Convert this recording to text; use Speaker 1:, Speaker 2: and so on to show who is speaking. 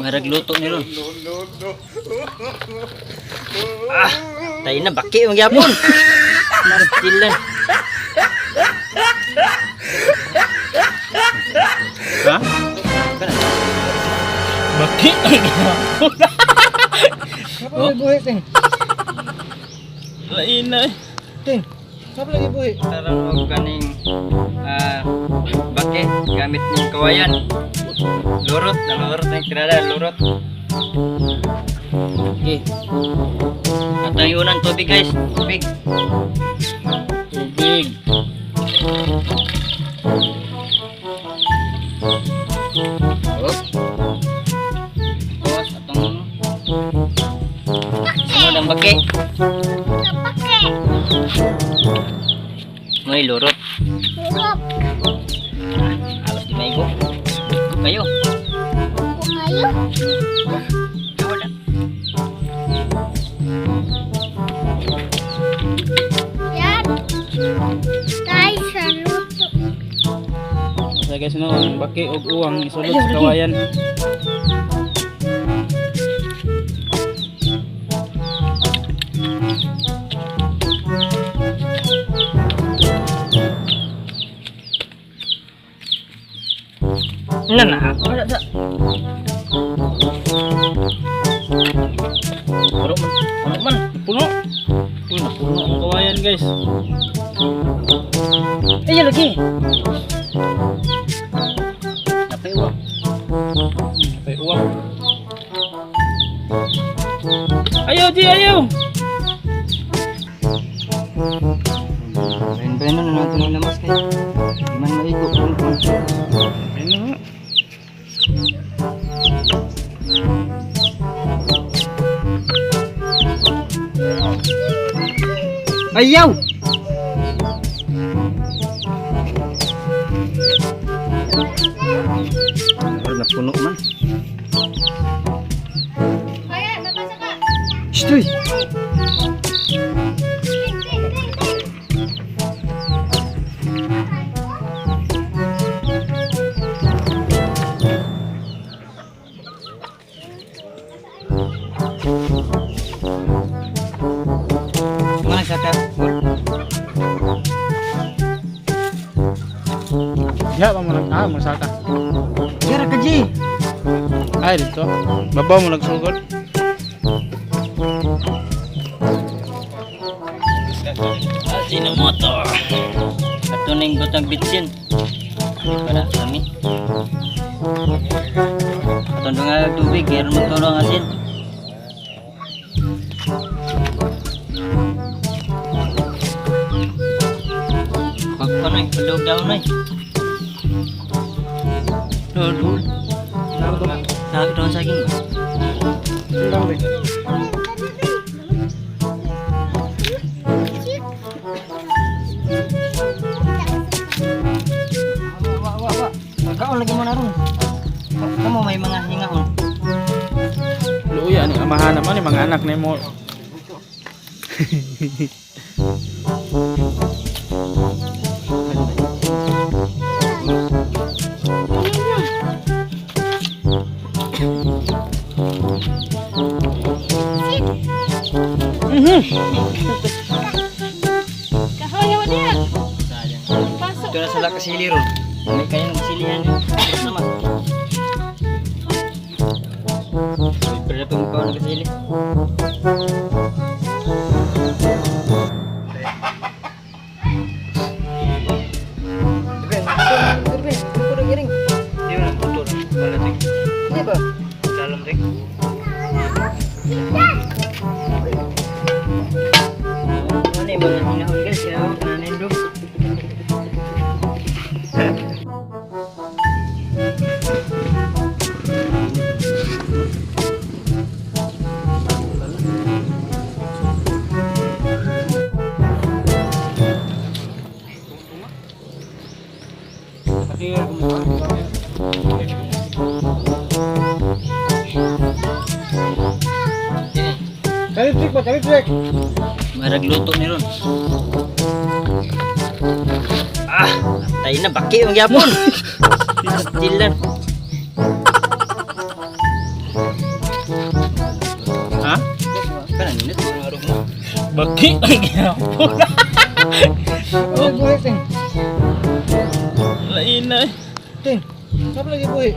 Speaker 1: Maragluto ni ron. Ah, tayo na baki ang gyapon. Pastilan.
Speaker 2: Ha?
Speaker 1: Kana.
Speaker 2: Baki ang gyapon.
Speaker 3: Sapa lagi buhi, Ting?
Speaker 2: Lain na eh.
Speaker 3: Ting, sapa lagi buhi?
Speaker 1: Tarang og kaning baki gamit ning kawayan. Lurot, na lurot ng tirada, lurot. Okay. At ang unang tubig, guys, tubig.
Speaker 2: Tubig.
Speaker 1: Oh. Tapos atong sunod ang baki.
Speaker 4: Baki.
Speaker 1: May lurot.
Speaker 4: Lurot.
Speaker 1: Alos di maigo. Kayo.
Speaker 4: Kayo.
Speaker 1: Wala.
Speaker 4: Yan. Tayo sa luto.
Speaker 2: Sa guys no, ang baki og uwang isulod sa kawayan.
Speaker 1: Na na. Wala sa. Puno man. Puno man.
Speaker 2: Puno. Uy, napuno ang kawayan, guys.
Speaker 1: Ay, lagi. Napay uwang.
Speaker 2: May uwang. Ayaw, G, ayaw!
Speaker 1: Bayan na natin ang lamas kay. Di man maigo kung kung.
Speaker 2: Ayun na nga.
Speaker 1: Ayaw! Wala na puno man.
Speaker 4: Kaya, mabasa ka.
Speaker 1: Shhh!
Speaker 4: Ting, ting, ting, ting.
Speaker 1: Mga saka.
Speaker 2: Diha pa mo nag ah, mo saka.
Speaker 1: Yara ka, G!
Speaker 2: Ay dito. Babaw mo nagsugod.
Speaker 1: Ajinomoto. Ato ning butang bitsin. Para kami. Atong dunga tubig, kaya mo tulong asin. Pagpanoy, palog daw noy. Lord, Sa doon sa akin ba?
Speaker 3: Lang, Ting.
Speaker 1: Wa wa wa. Kaon lagi mo na ron. Kamo may mga hingaon.
Speaker 2: Luya ni amahan naman ni mga anak nimo.
Speaker 4: Kahoy, hawa niya.
Speaker 1: Sayang.
Speaker 4: Pasok.
Speaker 1: Ito na sila kasili ron. May kayo ng kasilihan yun. Tapos naman. Pero na pang ng kasili. Di ba nagputo lang? Wala ting.
Speaker 3: Hindi ba?
Speaker 1: Dalam ting. Ano yung mga hinahon, guys? Kaya ako nanindog.
Speaker 3: Cari trick ba? Cari trick.
Speaker 1: Maragluto ni ron. Ah, tayo na baki ang gyapon. Pastilan.
Speaker 2: Ha?
Speaker 1: Kanan nindot sa mga rugmo.
Speaker 2: Baki lagi gyapon.
Speaker 3: Sapa lagi buhi, Ting.
Speaker 2: Lain na eh.
Speaker 3: Ting. Sapa lagi buhi.